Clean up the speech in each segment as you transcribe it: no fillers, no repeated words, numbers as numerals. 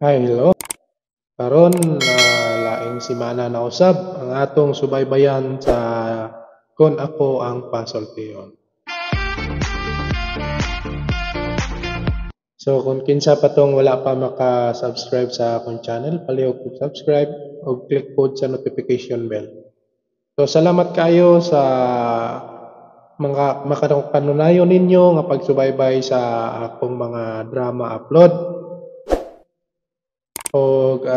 Hi, hello. Karon laing semana na usab ang atong subaybayan sa Kon Ako Ang Pasultihon. So kung kinsa pa tong wala pa maka-subscribe sa akong channel, palihog og subscribe og click pod sa notification bell. So salamat kayo sa mga makanunayon ninyo nga pagsubaybay sa akong mga drama upload. Og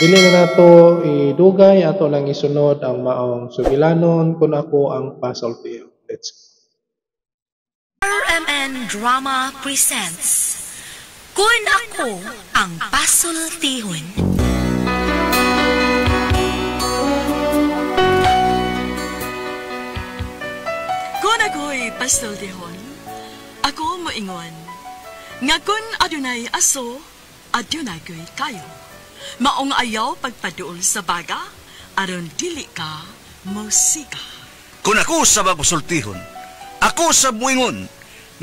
dili na nato idugay, ato lang isunod ang maong sugilanon Kon Ako Ang Pasultihon. Let's go. RMN Drama presents Kun Ako Ang Pasultihon. Kun ako'y pasultihon, ako moingon, nga kun adunay aso, adunay ko'y kayo. Maong ayaw pagpaduol sa baga, aron dili ka musika. Kun ako sa pasultihon, ako sa muingon,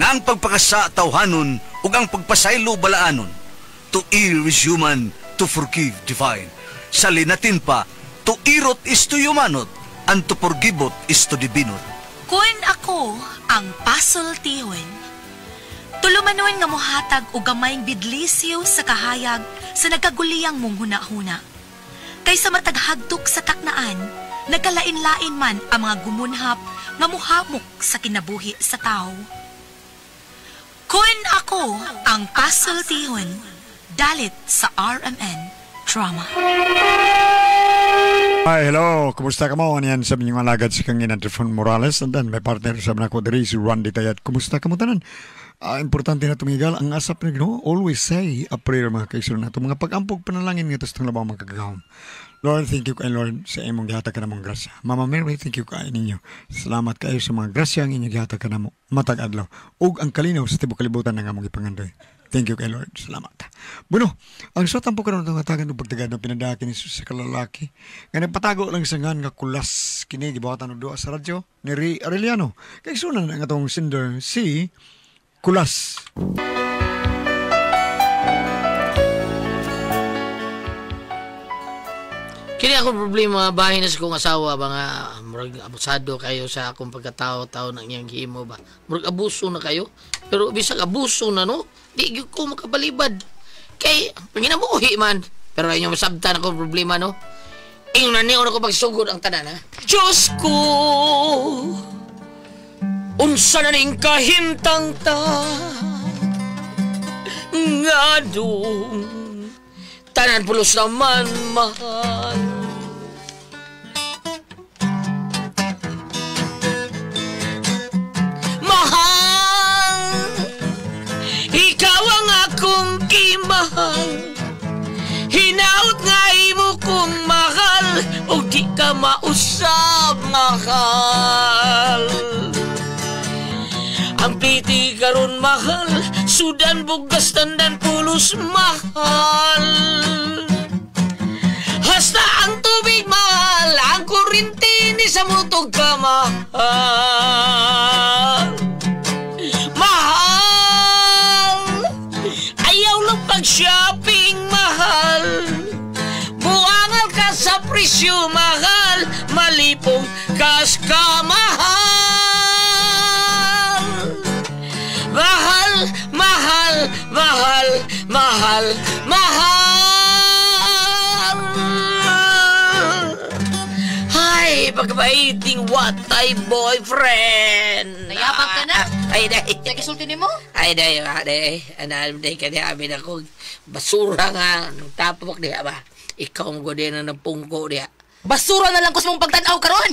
nga ang pagpakasa tawhanon ug ang pagpasaylo balaanon. To err is human, to forgive divine. Sa linatin pa, to irot is to humanot, and to forgivot is to divinot. Kun ako ang pasultihon, tulumanon nga mohatag og gamayng bidlisyo sa kahayag sa nagkaguliyang mong huna-huna. Kaysa mataghagtok sa taknaan, nagkalain-lain man ang mga gumunhap nga muhamok sa kinabuhi sa tao. Kun ako ang pasultihon, dalit sa RMN Drama. Hi, hello. Kumusta ka mo? Yan sa inyong alagad si Kangina Trifon Morales. And then, may partner sa mga ko diri si Randy Tayat. Kumusta ka mo tanan? Importante na tumigal. Ang asap na Ginoo, always say a prayer mga kaigsoon nato. Mga pag-ampog panalangin nga sa labaw mga kagahom. Lord, thank you kay Lord sa imong gihatag ka namong grasya. Mama Mary, thank you kay ninyo. Salamat kayo sa mga grasya ang inyong gihatag ka namo matag adlaw. Ug ang kalinaw sa tibuok kalibutan nga among gipangandoy. Thank you kay Lord. Salamat. Bueno, ang suwatan po karon itong hatagan ng pagtagad ng pinadaki ni sa kalalaki. Nga nagpatago lang sa ngan nga kulas kini gibuhatan og duha sa radyo ni Ray Arellano. Kay sunan ang atong sender si Kulas. Kini akong problema, bahin na sa kong asawa ba nga murag abusado kayo sa akong pagkatao-tao ng iyang gihimo ba. Murag abuso na kayo. Pero bisag abuso na no, di gyud ko makabalibad. Kay panginabuhi man. Pero inyo masabtan akong problema no. Ingon na niyo ko pagsugod ang tanan ha. Diyos ko, unsa na ning kahimtang ta ngadong tanan pulos naman mahal. Mahal, ikaw ang akong kimahal. Hinaut nga imo kong mahal, o di ka mausab mahal. Ang piti karon mahal, sudan bugas tandan pulos mahal. Hasta ang tubig mahal, ang kuryente ni sa mutog ka mahal. Mahal, ayaw lang pag-shopping mahal. Buangal ka sa presyo mahal, malipong kas ka mahal. Mahal, mahal, mahal, mahal, mahal. Ay, pagkabaiting watay boyfriend. Nayapag ka na? Ay, day. Nagisulti ni mo? Ay, day, day. Anam, day, kaya amin ako. Basura nga. Tapok diya ba? Ikaw mo ko din na napungko diya. Basura na lang kus mong pagtanaw karon.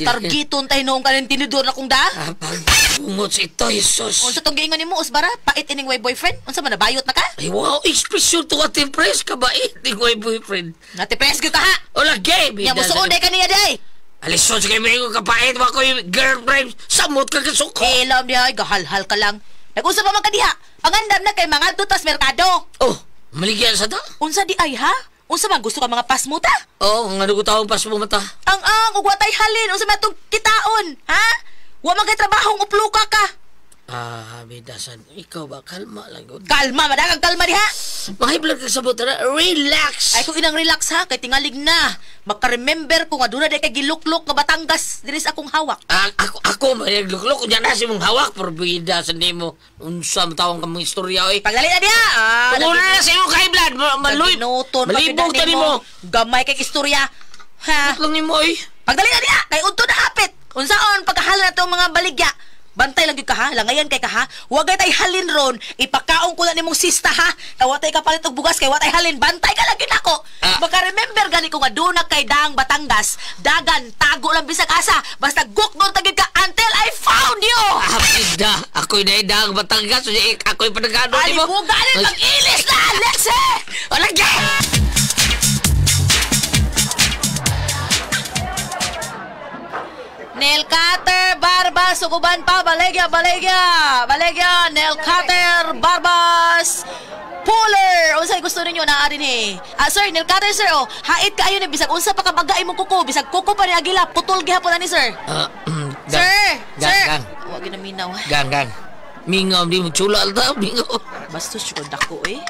Targiton tayo noong kanin tinidor na kong da. Pagpungot sa ito, Jesus. Unsa tong giingon nimo Usbara? Pait ining way boyfriend? Unsa man nabayot na ka? Ay, wow, expression to ate Pres ka ba? Ining way boyfriend. Nate Pres gyud ka ha. Ola, gay. Nya musuon day kaniya day. Alison sa kay ko kapait wa koy girlfriend. Samot ka kasuko. Eh, lam niya, gahalhal ka lang. Nag-unsa pa man ka diha? Pangandam na kay mga tutas merkado. Oh, maligyan sa ta? Unsa di ay ha? Unsa man gusto ka mga pasmuta? Oo, oh, nga ko taong pasmo mata. Ang ug watay halin unsa man tong kitaon, ha? Wa man kay trabahong upluka ka. Ah, bidasan. Ikaw ba? Kalma lang yun. Kalma, madagang kalma diha. Mahiblag ka sa buta na. Relax! Ay kung inang relax ha, kay tingalig na. Maka-remember ko nga doon na di kay giluklok nga Batangas diri sa akong hawak. Ah, ako magluklok unya na si mong hawak pero bidasan nimo. Unsa man tawong kamong istorya oy. Pagdali na diha. Ah, Tungod na sa imong kahiblad, maloy. Malibog Malibog ta nimo. Gamay kay istorya. Ha? Lang nimo oy. Pagdali na diha, kay udto na hapit. Unsaon pagkahala na tong mga baligya. Bantay lang gyud ka ha, langayan kay ka ha. Wa gay tay halin ron, ipakaon ko na nimong sista ha. Kay wa tay kapalit og bugas kay wa tay halin, bantay ka lang gyud ako. Ah. Baka remember gani ko nga doon na kay Daang Batangas, dagan tago lang bisag asa, basta gukdon ta gyud ka until I found you. Ah, bida, ako'y naidang Batangas, unya, ako'y panagano nimo. Alibuga alin pag-ilis na, let's eh. Wala gyud. Nail cutter, barbas, sukuban pa, balegya, balegya, balegya, nail cutter, barbas, puller. Unsay gusto ninyo naa dinhi? Ah, sir, nail cutter, sir, oh. Hait kaayo ni bisag unsa pa ka baga imong kuko, bisag kuko pa ni agila, putol gihapon ani, sir. Ah, gang, Sir, gang, sir. gang. Wa gyud na minaw. Gang, gang. Mingaw, di mo chula alta, mingaw. Bastos jud dako eh.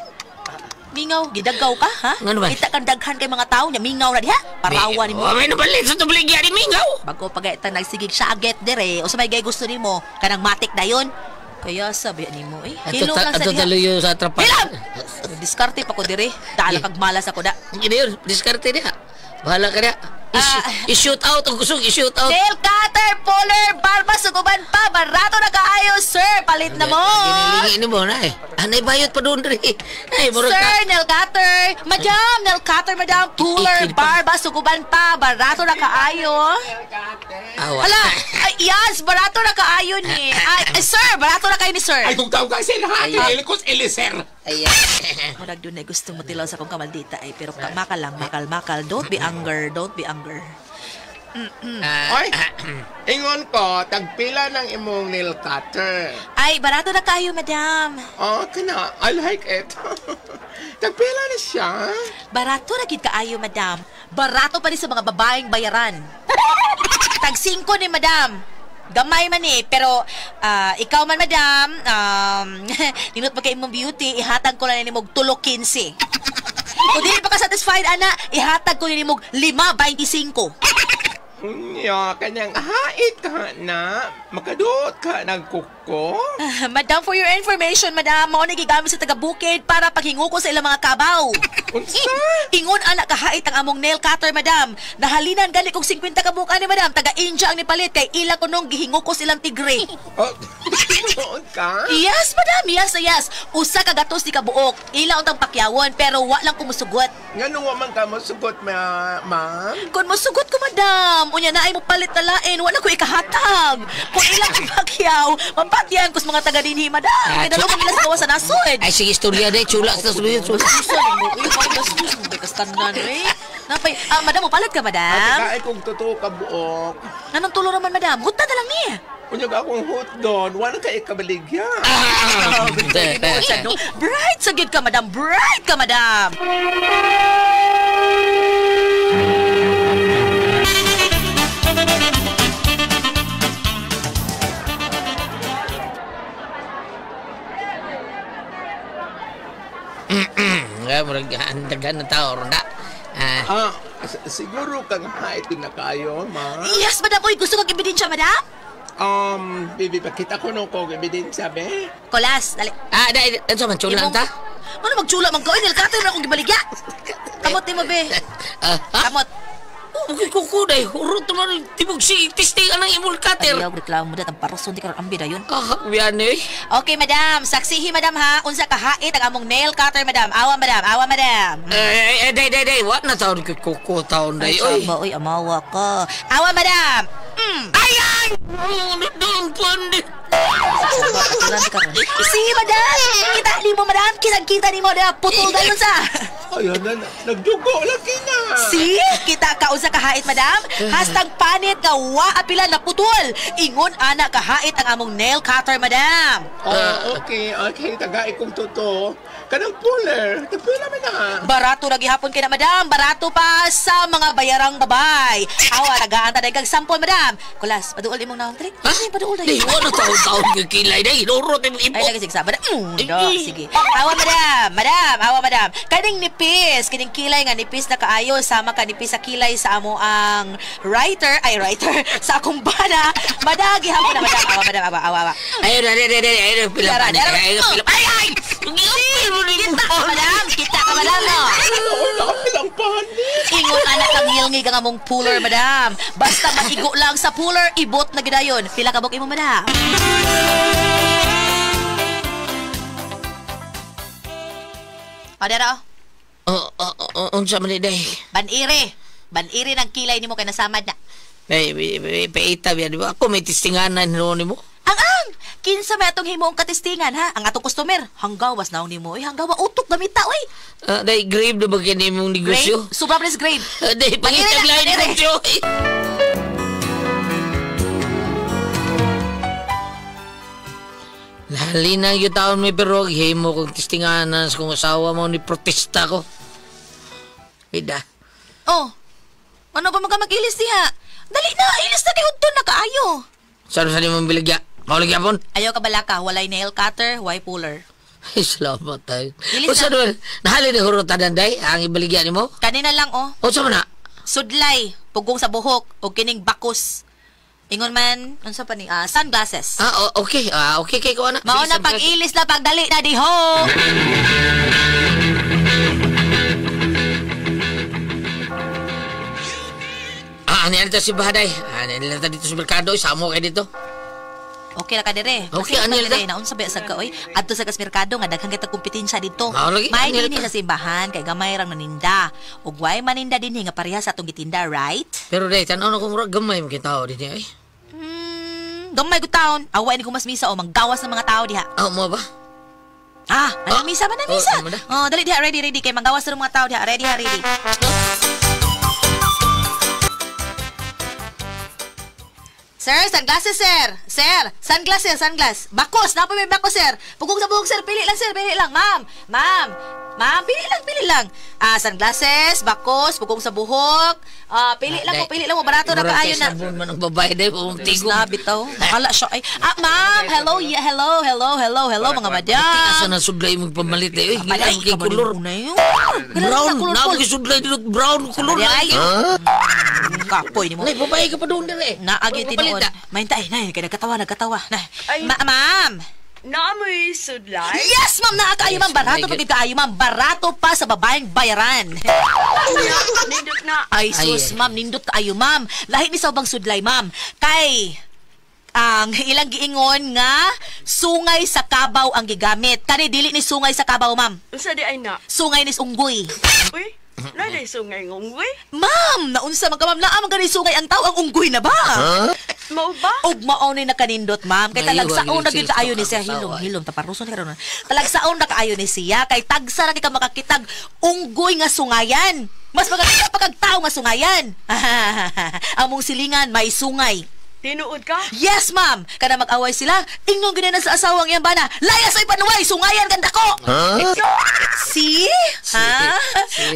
Mingaw, gidagaw ka, ha? Ngano man? Kita kang daghan kay mga tao nya mingaw na diha. Parawa nimo. May nabalit sa tubligya ni mingaw. Bago pagaitan nagsigig siya get dire, o sa may gay gusto nimo, kanang matik dayon. Kaya sabi nimo eh. Ato Hilom lang sa ato diha. taluyo sa atrapan. Hilom! Diskarte pa ko dire. Dala kag malas ako da. Hindi yun, diskarte niya. Bahala ka niya. I-shoot out ang kusog, i-shoot out. Nail cutter, puller, barba, sukuban pa, barato na kaayo, sir. Palit na mo. Ginilingi ni mo na eh. Anay bayot pa doon rin. Ay, murag ka. Sir, nail cutter. Madam, nail cutter, madam. Puller, Ikil pa. barba, sukuban pa, barato na kaayo. Awa. Hala, ay, yes, barato na kaayo ni. Ay, sir, barato na kayo ni sir. Ay, kung tawag ka, sir, ha? Ay, ko, sir. Ayan. Murag doon ay gusto mo tilaw sa akong kamaldita ay pero makal lang, makal, makal. Don't be anger, don't be anger. Oy, ingon ko, tagpila ng imong nail cutter. Ay, barato na kayo, madam. Oh, kana, I like it. Tagpila na siya. Barato na gid kaayo, madam. Barato pa ni sa mga babaeng bayaran. Tag 5 ni madam. Gamay man eh, pero ikaw man, madam, ninot pa kay imong beauty, ihatag ko lang nimo og 3.15. Kung dili pa ka satisfied, ana, ihatag ko nimo og 5.25. Unya, kanyang hait ka na. Makaduot ka ng kuko. Madam, for your information, madam, mao ni gigamit sa taga-bukid para paghinguko sa ilang mga kabaw. Unsa? Ingon ana kahait ang among nail cutter, madam. Nahalinan gani kog 50 ka buok ani, madam. Taga-India ang nipalit kay ila kunong gihinguko silang tigre. Oh, tinuod ka? Yes, madam. Yes, yes. Usa ka gatos di ka buok. Ila untang pakyawon pero wa lang ko musugot. Ngano wa man ka mosugot, ma'am? Kung musugot ko, madam, unya na ay mo palit na lain, wala ko ikahatag. Kung ilang ang pakyaw, mapatyan ko sa mga taga dinhi, madam. Kaya dalawa nila sa gawa sa nasod. Ay, sige, istorya na. Chula sa istorya. Chula. Napay, madam, mo palit ka, madam? Ate, kaay kung totoo ka buok. Anong tulo naman, madam? Huta na lang niya. Unya ka akong hot doon, wala ka ikabaligya. Bright sa gid ka, madam. Bright ka, madam. Murag ang daghan ng tao ron na. Siguro kang hait na kayo, ma'am. Yes, madam. Uy, gusto kang ebidensya, madam? Bibi, pakita ko nung kong ebidensya, be. Kolas, dali. Dai, ano man, chula ta? Ano magchula man ka? Uy, nilkatay mo na akong gibaligya. Kamot ni mo, be. Kamot. Okay, kuko, day. Hurot naman, tibog si testing ang imong cutter. Ayaw, reklamo mo dat. Ang parason, di ka ron ambi dayon. Biyan eh. Okay, madam. Saksihi, madam, ha. Unsa kahait ang among nail cutter, madam. Awa, madam. Awa, madam. Day, day, day. What na taon ko kuko taon, day? Ay, saba, oy, amawa ka. Awa, madam. Ayan! See, madam! Kita ni mo, madam! Kitang-kita ni mo, madam! Putol na yun sa... Ayun na, nagdugo lagi na! See? Kita ka unsa kahait, madam? Hastang panit nga wa apila na putol! Ingon ana kahait ang among nail cutter, madam! Oh, okay, okay. Tagay kong totoo. Kanang puller. Tagpila man na. Barato ra gihapon kay na, madam. Barato pa sa mga bayarang babay. Awa, tagaan ta kag sampol, madam. Kulas, paduol imong naong trick. Ay, paduol Day, wala taon-taon yung kilay day. Hinurot imong Ay, ipo. lagi sige sa. Madam, do, sige. Awa, madam. Madam, awa, madam. Kaning nipis, kining kilay nga nipis na kaayo sama ka nipis sa kilay sa amo ang writer, ay writer, sa akong bana. Madam, gihapon na, madam. Awa, madam, awa, awa, awa. Ayun, ayun, ayun, ayun, ayun, pila Tara, pa ni. tara. Ayun, pila. Ay, ay! Kita ka, madam. Kita ka, madam, no? Wala pilang panit. Ingon anak kang ngilngig ang among puller, madam. Basta maigo lang sa puller, ibot na gidayon. Pila ka buk imo, madam? O, dero. Oh, oh, oh, unsa man ni day? Banire. Banire ng kilay nimo kay nasamad na. Ay, paita biya, di ba? Ako may tistinganan noon nimo. Ang ang! Kinsa may atong himong katistingan, ha? Ang atong customer. Hanggawas naong nimo. Uy, hanggawa utok gamita, uy. Day, grave na ba kini imong negosyo? Grave. Sobra pa grave. Day, pangitag Banire na, lain banire. negosyo. Lali na yung taon may pero himo kong tistinganan sa kong asawa mo ni protesta ko. Ida. Oh, ano ba mga mag-ilis diha? Dali na, ilis na kay Udto na kaayo. Saan sa mong biligya? Mauligya pon? Ayaw ka balaka, walay nail cutter, way puller. Ay, salamat tayo. Ilis O saan na. naman? Nahali ni hurutan day, ang ibaligya ni mo? Kanina lang, oh. O saan man na? Sudlay, pugong sa buhok, o kining bakos. Ingon man, unsa pa ni sunglasses. Ah, okay. Ah, okay kay ko ana. Mao Sige, na pag-ilis na pagdali na diho. Ah, ani ta si Bahaday. Ani nila ta dito sa merkado, samo kay dito. Okay ra ka dire. Okay, Kasi ano dire, yun? Naunsa ba sa ka oy? Adto sa kas merkado nga daghan kita kompetensya dito. Mao lagi, May ano yun dinhi ta? sa simbahan kay gamay rang naninda. Ug way maninda dinhi nga pareha sa atong gitinda, right? Pero day tan-aw na kung murag gamay mo tao dinhi ay. Gamay gud taon. Away ni ko mas misa o manggawas ng mga tao diha. Ah, mo ba? Ah, manamisa, manamisa. Oh, Oh, dali diha, ready, ready kay manggawas na ng mga tao diha. Ready ha, ready. Sir, sunglasses, sir. Sir, sunglass, sir, sunglass. Bakos, napa may bakos, sir. Pugong sa buhok, sir. Pili lang, sir. Pili lang, ma'am. Ma'am. Ma'am, pili lang, pili lang. Ah, sunglasses, bakos, pugong sa buhok. Ah, pili lang mo, pili lang mo. Barato na kaayo na. Sabon man ang babae day, kung tigong. Na bitaw. Akala siya ay. Ah, ma'am, hello, yeah, hello, hello, hello, hello mga madam. Asa na sudlay mong pamalit day. Uy, Palay, kay kulor. Brown, na mo sudlay dito brown kulor. Ay, kapoy nimo. Nay, babae ka pa doon dire. Naagi tinuod. Mainta ay, nay, kay nagkatawa, nagkatawa. Nay. Ma'am. Naamoy sudlay? Yes, ma'am, naa kaayo, ma'am. Barato pa gid kaayo, ma'am. Barato pa sa babaeng bayaran. Nindot na. Ay, sus, ma'am, nindot kaayo, ma'am. Lahi ni sa ubang sudlay, ma'am. Kay ang ilang giingon nga sungay sa kabaw ang gigamit. Kani dili ni sungay sa kabaw, ma'am. Unsa di ay na? Sungay ni unggoy. Uy, naday sungay ngunggoy? Ma'am, naunsa man ka, ma'am, naa man gani sungay ang tao ang unggoy na ba? Mao ba? Og mao ni nakanindot, ma'am. Kay talagsaon na gyud kaayo ni siya. Ay, Hilom, hilom taparuson karon. Talagsaon na kaayo ni siya kay tagsa ra kay ka makakitag unggoy nga sungayan. Mas maganda pa kag tao nga sungayan. Among silingan may sungay. Tinuod ka? Yes, ma'am. Kada mag-away sila, ingon gina na sa asawang iyang bana. Layas ay panuway, sungayan kan dako. See? Ha?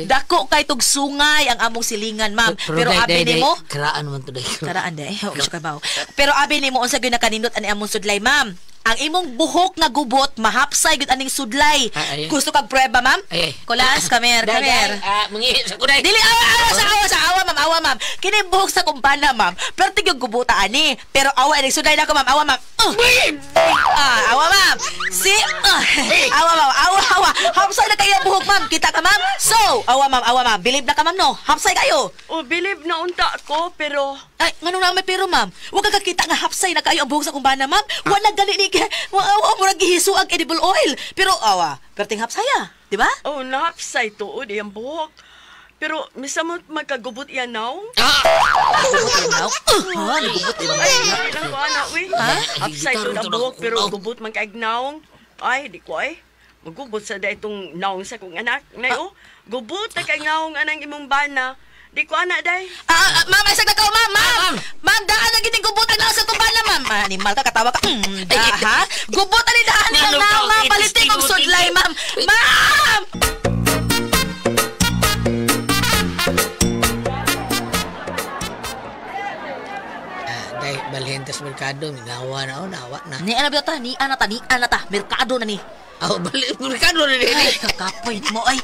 Dako kay tug sungay ang among silingan, ma'am. Pero, day, abi day, day, nimo, Karaan man to day. Karaan day. Oh, siya kabaw. Pero abi nimo unsa gyud nakanindot ani among sudlay, ma'am. Ang imong buhok nga gubot mahapsay gyud aning sudlay. Ay, ay. Gusto kag prueba, ma'am? Ay, ay. Kulas, kamer, Day, kamer. day, ah, mangihi sa kunay. Dili awa awa sa awa sa awa ma'am, awa ma'am. Kini buhok sa kumpana, ma'am. Pero tig yung gubuta ani. Pero awa ini sudlay nako, ma'am. Awa ma'am. Ah, awa ma'am. Si awa ma'am, awa awa. Hapsay na kayo ang buhok, ma'am. Kita ka, ma'am? So, awa ma'am, awa ma'am. Believe na ka, ma'am, no? Hapsay kayo. O, believe na unta ko, pero... Ay, ngano na may pero, ma'am? Huwag ka kakita nga hapsay na kayo ang buhok sa kumbana, ma'am. Wala gani ni wa wa murag gihiso ang edible oil. Pero awa, perting hapsaya, di ba? Oh, nahapsay tuod iyang buhok. Pero misamot magkagubot yan now. Gubot yan now? Ha, nagubot yan. Ay, di lang ko ana, uy. Ha? Hapsay tuod ang buhok, pero gubot man kaig naong. Ay, di ko ay. Magubot sa da itong naong sa kong anak. Nay, oh, gubot na kay naong anang imong bana. Di ko ana day. Ma'am, ay sagda ka, ma'am, ma'am. Ma'am, daan na gining gubutan na sa tumbana, ma'am. Animal ka, katawa ka. Ha? Gubutan ni daan ni lang na, ma'am. Palitin kong sudlay, ma'am. Ma'am! Day, balhin tas merkado. Nawa na, nawa na. Ni ana ta, ni ana ta, ni ana ta. Merkado na ni. Oh, bali, merkado na ni. Ay, kakapoy mo, ay.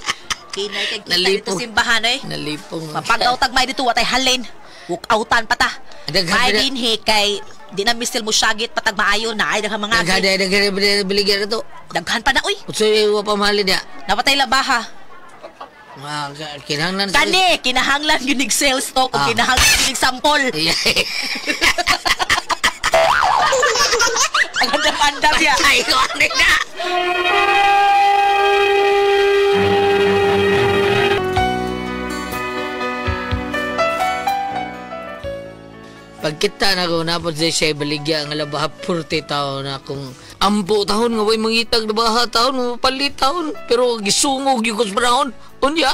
Kinay kay kita dito simbahan, ay. Nalipong. Mapagaw tagmay dito, watay halin. Walk-outan pa ta. May dinhi kay di na misil mo syagit patag maayo na ay daghang mga daghan baligya na to. Daghan pa na uy. Unsay wa pa mahali dia? Napatay labaha. Kinahanglan kani kinahanglan gyud nig sales to kung kinahanglan gyud nig sample. Ang andam-andam ya. Ay ko ani na. Pagkita na ko, napod siya baligya ang labaha, 40 taon na akong ampo taon, nga way mangitag labaha taon, mapalit taon, pero gisungog yung sa panahon. Unya!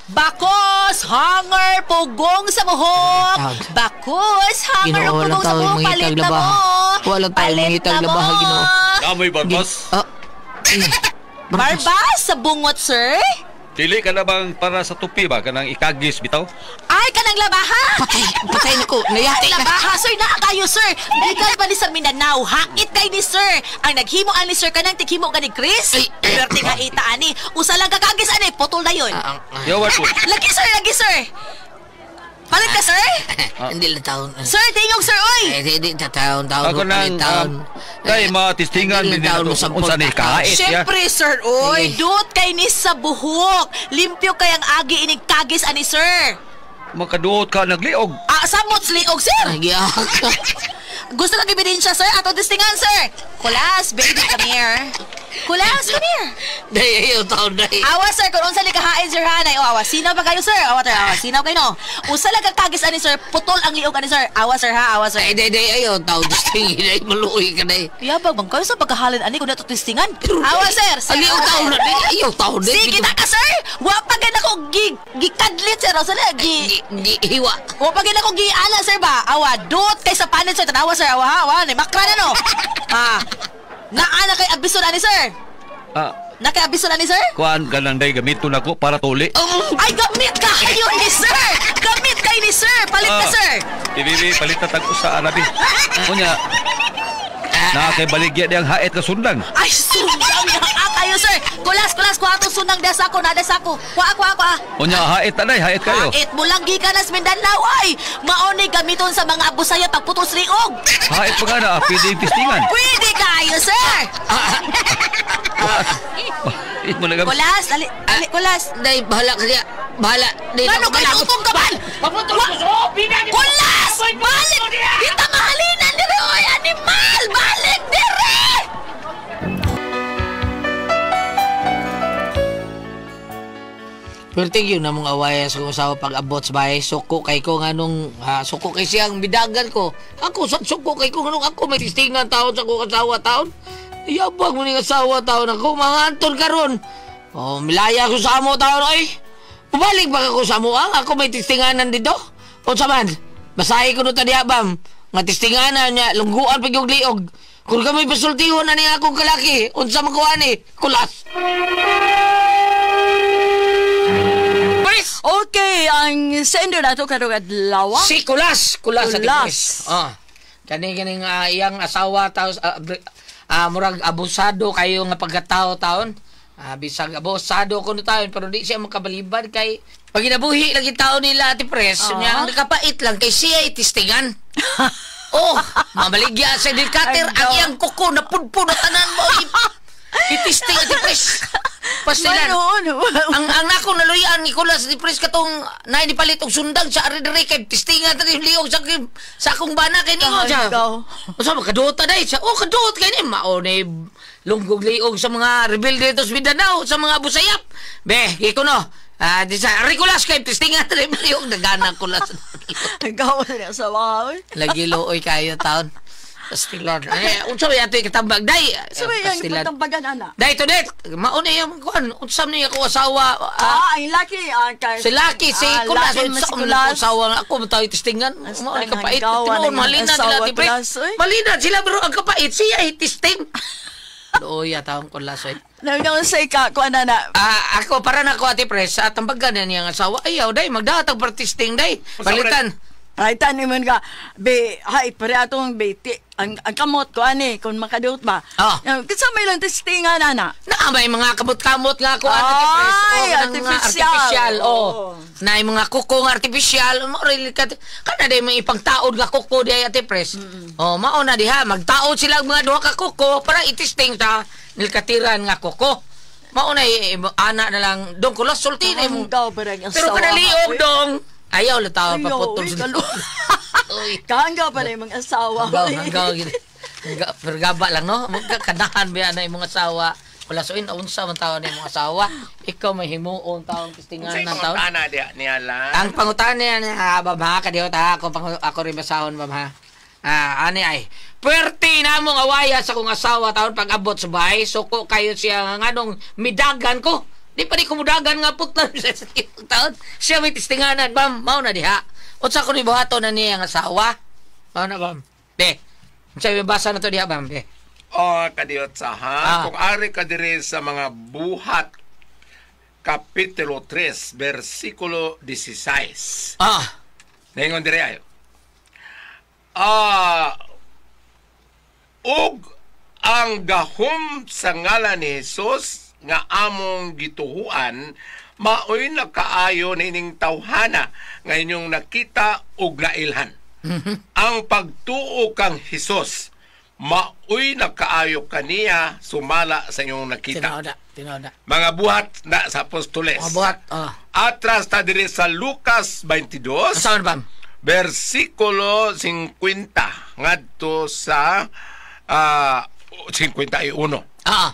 Bakos, hanger, pugong sa buhok! Bakos, hanger, pugong sa buhok, palit na mo! Walang tao mangitag labaha, Ginoo. Kamoy barbas? Barbas sa bungot, sir? Dili ka na bang para sa tupi ba? Kanang ikagis bitaw? Ay, kanang labaha! Patay na ko. Nayati na. Labaha, sir. Naa kayo, sir. Gikan pa ni sa Mindanao. Hakit kay ni sir. Ang naghimo ani sir kanang tighimo ka ni Chris. Perte nga ita ani. Usa lang kakagis ani. Putol na yun. Yawa po. Lagi, sir. Lagi, sir. Palit ka, sir? Hindi lang taon. Sir, tingog, sir, oy! Hindi, taon, taon. Ako nang, kay matistingan din na ito kung saan ikahait. Siyempre, sir, oy! Dut kay ni sa buhok. Limpyo kay ang agi inig kagis ani, sir. Makaduot ka nagliog. Samot liog, sir! Nagyak. Gusto kang ebidensya, sir? Ato tistingan, sir! Kulas, baby, come here. Kulas, come here. Day, ayaw taon, day. Awa, sir, kung unsa ni kahain, sir, hanay. O, awa, sinaw pa kayo, sir. Awa, sir, awa, sinaw kayo, no. Usa lang kang kagis, ani, sir. Putol ang liog, ani, sir. Awa, sir, ha, awa, sir. Ay, day, day, ayaw taon. Tistingin, ay, maluoy ka, day. Yabag, bang kayo sa pagkahalin, ani, kung nato tistingan. Awa, sir. Sir, Ang liog taon na, day. Ayaw taon, day. Sige na ka, sir. Wa pa gid ako gikadlit, sir. O, sir, gihiwa. Wa pa gid ako giala, sir, ba? Awa, dot kay sa panit, sir. Tanawa, sir. Awa, ha, awa. Makra na, no. Ah. Naa na kay abison ani, sir. Na kay abison ani, sir? Kuan ka lang day gamiton ako para tuli. Ay, gamit ka kayo ni sir. Gamit kay ni sir. Palit ka, sir. Bibi, palit na tag usa arabi. Unya. Na kay baligya diyang hait ka sundang. Ay, sundang na kayo, sir. Kulas, kulas, kuha atong sundang des ako, na des ako. Kuha, kuha, kuha. Unya, hait na day, hait kayo. Hait mo lang gikan nas Mindanao ay. Mauni gamiton sa mga abusaya pagputos liog. Hait pa ka na, pwede yung tistingan. Pwede kayo, sir. Hait mo lang. Kulas, ali, ali, kulas. Day, bahala ka niya. Bahala. Ano kayo tutong ka man? Kulas! Balik! Kita mahalinan dire, oy, animal! Balik dire! Pero thank you na mong awaya sa kong asawa pag abot sa bahay. Suko kay ko nga nung, suko kay siyang bidagan ko. Ako, sa suko kay ko nga nung ako may tistingan taon sa kong asawa taon. Yabag mo ning asawa taon ako, mga anton karon. Oh, milaya ko sa amo taon, oy. Pabalik ba ako sa amo, ang ako may tistinganan dito? O sa man, basahi ko no tadiyabam. Nga tistinganan niya, lungguan pag yung liog. Kung kami pasultihon na niya akong kalaki, unsa makuha ni, kulas. Okay, ang sender na ito karong adlaw. Si Kulas, Kulas. Kulas. Ah. Kani-kaning iyang asawa taos murag abusado kayo nga pagkatao taon. Bisag abusado kuno taon pero di siya makabaliban kay pag ginabuhi lagi tao nila Ate Pres, niya ang nakapait lang kay siya itistingan. Oh, mamaligya sa dilkater ang iyang kuko na pudpud na tanan mo. Itisting Ate Pres. Pastilan. Ang nako naluyan ni Kulas ni Pres katong naay nipalit og sundang sa ari-diri kay tistingan tani liog sa akong bana kay ningo siya. Usa makaduot day siya. Oh, kaduot kay ni mao ni lunggog liog sa mga rebelde dito sa Mindanao sa mga Abusayap. Be, iko no. Di sa Kulas kay tistingan tani liog nagana Kulas. Gawa na sa mga. Lagi looy kayo taon. Pastilan. Eh, unsa may ato ikatambag day? Sa may ang Pastilan. ipatambagan ana. Day to det. Mauna yung kuan, unsa ni ako asawa? Ah, ang laki ah, kay Si Lucky, si ah, Kulas, Lucky unsa man si man Kulas. ako asawa nga ako man tayo testingan. Mao ni kapait. hanggawa Tinuod ng malina sila asawa, ti pre. Kulas, oy. Malina sila pero ang kapait siya ay testing. Luoya taong Kulas oy. Naunang say ka kuan ana. Ah, ako para na ako ate pres, sa tambagan na niyang asawa. Ayaw day, magdatag testing day. Balitan. Ay tanim man ka be hay pare atong be ti, ang kamot ko ani kung makaduot ba. Ah. Kinsa may lang testingan ana. Na may mga kamot-kamot nga ako ate pres. Ay, Oh, kanang mga artificial. artificial. Oh. Oo. Na yung mga kuko nga artificial, mao rin ka kana day may ipangtaod nga kuko di ay ate pres. Oh, mao na diha magtaod sila og mga duha ka kuko para itisting sa nilkatiran nga kuko. Mao na eh, ana na lang dong kulas sulti na imong Hanggaw pa rin ang Pero asawa. kanaliog dong. Ayaw la tao Ayaw, paputol uy, sa Uy. Kahanggaw pa rin mga asawa. Hanggaw, hanggaw. gid. Pero gaba lang, no? Magkakanahan ba na imong asawa? Wala so in, unsa man tao na imong asawa? Ikaw may himuon taong testingan Unsay ng taon. pangutana diha niya lang? Ang pangutana niya, ha, bam ha, kadiyot ha, ako, ako rin basahon, bam ha. Ah, ani ay. Puwerte na mong awaya sa kong asawa taon pag abot sa bahay. Suko kayo siya nga nganong midagan ko. Di pa di kumudagan nga putlan sa taon. Siya may testinganan, bam, mao na diha. Unsa ko ni buhaton na niya ang asawa? Mao na, bam. Be, unsa may basa na to diha, bam, be. Oh, kadiyot sa ha. Ah. Kung ari ka diri sa mga buhat Kapitulo 3, versikulo 16. Ah. Ningon diri ayo. Ah, ug ang gahom sa ngalan ni Jesus nga among gituhuan maoy nakaayo nining tawhana nga inyong nakita ug nailhan. Ang pagtuo kang Hesus maoy nakaayo kaniya sumala sa inyong nakita. Tinuod na, tinuod na. Mga buhat na sa apostoles. Mga buhat, ah. Atras ta diri sa Lucas 22. Unsa man, bam? Versikulo 50 ngadto sa 51. Ah.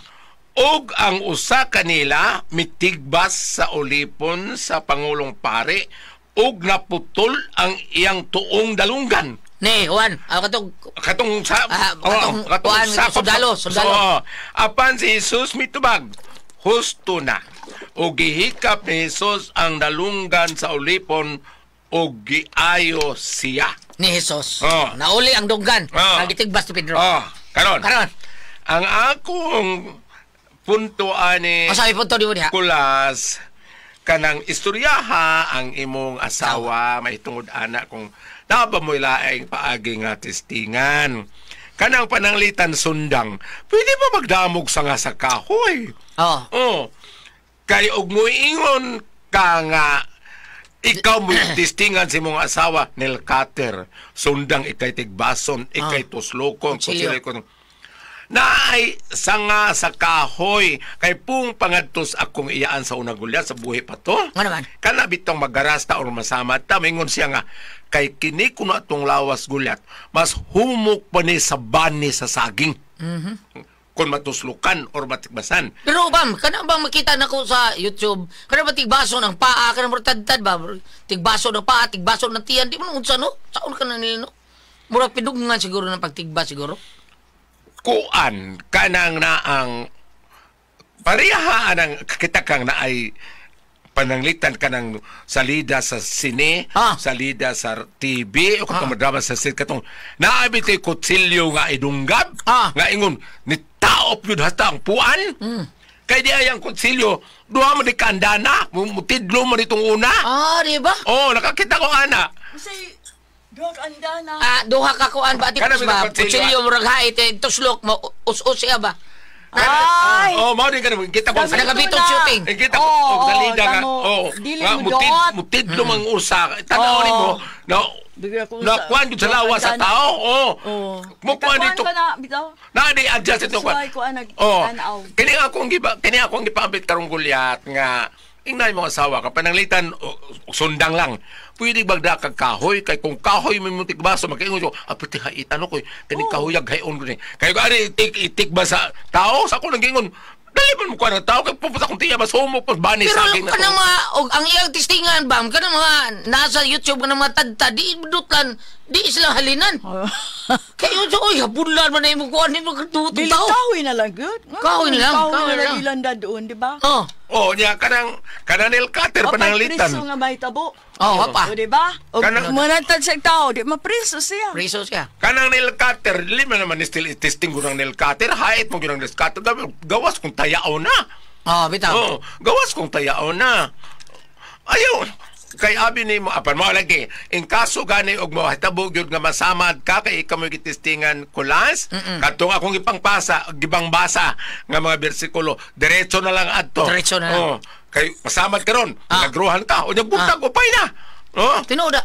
Og ang usa kanila mitigbas sa ulipon sa pangulong pare og naputol ang iyang tuong dalunggan. Ni, Juan, katong katong sa katong kuan, sundalo, sundalo. So, apan si Jesus mitubag, husto na. Og gihikap ni Jesus ang dalunggan sa ulipon og giayo siya. Ni Jesus. Oh. Nauli ang dunggan. Oh. Ang gitigbas ni Pedro. Oh, karon. Karon. Ang akong punto ani Ang sabi punto di mo diha? Kulas kanang istoryaha ang imong asawa mahitungod ana kung naba mo ilaing paagi nga testingan. Kanang pananglitan sundang, pwede ba magdamog sa nga sa kahoy? Oo. Oh. Kay og moingon ka nga ikaw mo testingan si mong asawa Nel Cutter, sundang ikay tigbason, ikay tuslokon, Kutsilyo. kutsilyo. Naay sanga sa kahoy kay pung pangadtos akong iyaan sa unang gulya sa buhi pa to. Nga naman. Kana bitong magarasta or masama ta mingon siya nga kay kini kuno atong lawas gulyat mas humok pa ni sa bani sa saging. Kung matuslukan or matikbasan. Pero bam, kana bang makita nako sa YouTube, kana ba tigbaso ng paa, kana ba tadtad ba? Tigbaso ng paa, tigbaso ng tiyan, di mo unsa no? Saon ka na nila no? Mura pidugngan siguro ng pagtigba siguro. Kuan kanang naang pareha ang kita kang naay pananglitan kanang salida sa sine, salida sa TV o katong madrama sa sine katong naay bitay kutsilyo nga idunggab nga ingon ni taop yun hasta ang puan. Kay di ay ang kutsilyo duha mo di kandana, mutidlo mo ditong una. Ah, di ba? Oh, nakakita ko ana. Kasi duha ka andana. Ah, duha ka kuan ba ati Kana ba? bitong kutsilyo, Kutsilyo murag hait eh, tuslok mo us-us siya ba? Ay! Oh, mao din kanang kita ko. Sa nagabitong shooting. Eh, kita ko Oo, og salida nga. tamo. Oh, Dili nga mo doot. mutidlo mang usa. Tan-aw nimo na Bigla ko na kuan jud sa lawa sa tao. Oh. Mo kuan dito. Ka na, bitaw. Na di adjust ito kuan. Suway ko nag Oh. tanaw. Kini akong giba, kini akong gipaambit karong gulyat nga ingay mo asawa ka pananglitan sundang lang. Pwede bagda kag kahoy kay kung kahoy may muntik baso makaingon ko apiti haitan ko kani kahoy hayon ko ni. Kay ari itik itik ba sa tao sa ako nang gingon Dali man mo kuha ng tao kay pupunta kong tiya mas homo pa bani Pero saging na kanang to. mga og ang iyang testingan bam kanang mga nasa YouTube kanang mga tadta di dutlan di sila halinan. Kayo sa oy habulan man na imong kuan nimo kadutong Dili tao. kahoy na lang good. Kahoy na lang, Kahoy kahoy na na lang lang. ilan na doon, di ba? Oh. Oh, niya kanang kanang nail cutter Wapay pananglitan. preso nga mahitabo. Oh, wapa. O, di ba? O, Kanang- manatad sa tao, di mapreso siya. Preso siya. Kanang nail cutter, dili man naman ni still testing ko ng nail cutter, hait mo gyud ang nail cutter, gawas kung tayao na. Oh, bitaw. Oh, gawas kung tayao na. Ayaw, kay abi nimo apan mo lagi in kaso gani og mohitabo gyud nga masamad ka kay ikaw mo gitestingan kulas kadtong akong ipangpasa gibangbasa nga mga bersikulo diretso na lang adto. Diretso na lang. Oh, kay masamad karon nagruhan ka unya buntag upay na. Oh. Tinuod.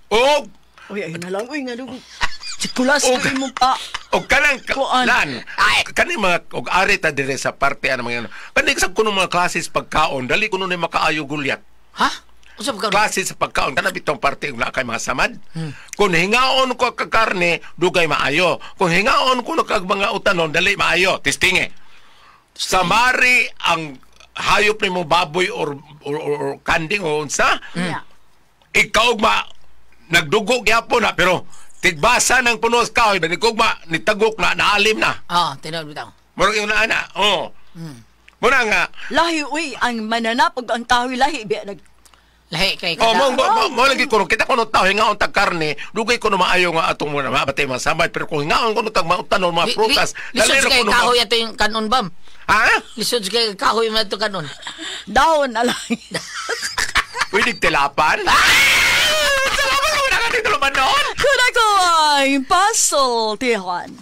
Og Uy, ayun na lang. Uy, nga dugo. Sikulas ko mo pa. Og kanang Kuan. lan kani mga og ari ta dire sa parte ana mga ano. Kani sa kuno mga klases pagkaon dali kuno ni makaayo gulyat. Ha? Unsa pagkaon? Klase sa pagkaon kana bitong parte og naa kay mga samad. Kung hingaon ko kag karne dugay maayo. Kung hingaon ko kag mga utanon dali maayo. Testinge. Samari ang hayop nimo baboy or kanding o unsa. Yeah. Ikaw ma nagdugo gyapon na pero tigbasa ng puno sa kahoy ba nitagok na naalim na. Ah, tinuod bitaw. Murag yung na ana. Oh. Muna nga Lahi, uy, ang mananap ug ang tahoy lahi biya nag Lahi kay Oh, kada. mo lagi kuno kita kuno tao hingaon tag karne, dugay kuno maayo nga atong muna mabatay mga samad pero kung hingaon kuno tag mautanon mga prutas, Lisod ra kay kuno ma- kahoy ato yung kanon bam. Ha? Lisod kay kahoy man ato kanon. Dahon na lang. Pwede tilapan? Salamat ko na dito naman noon. Kuna ko ay pasultihan.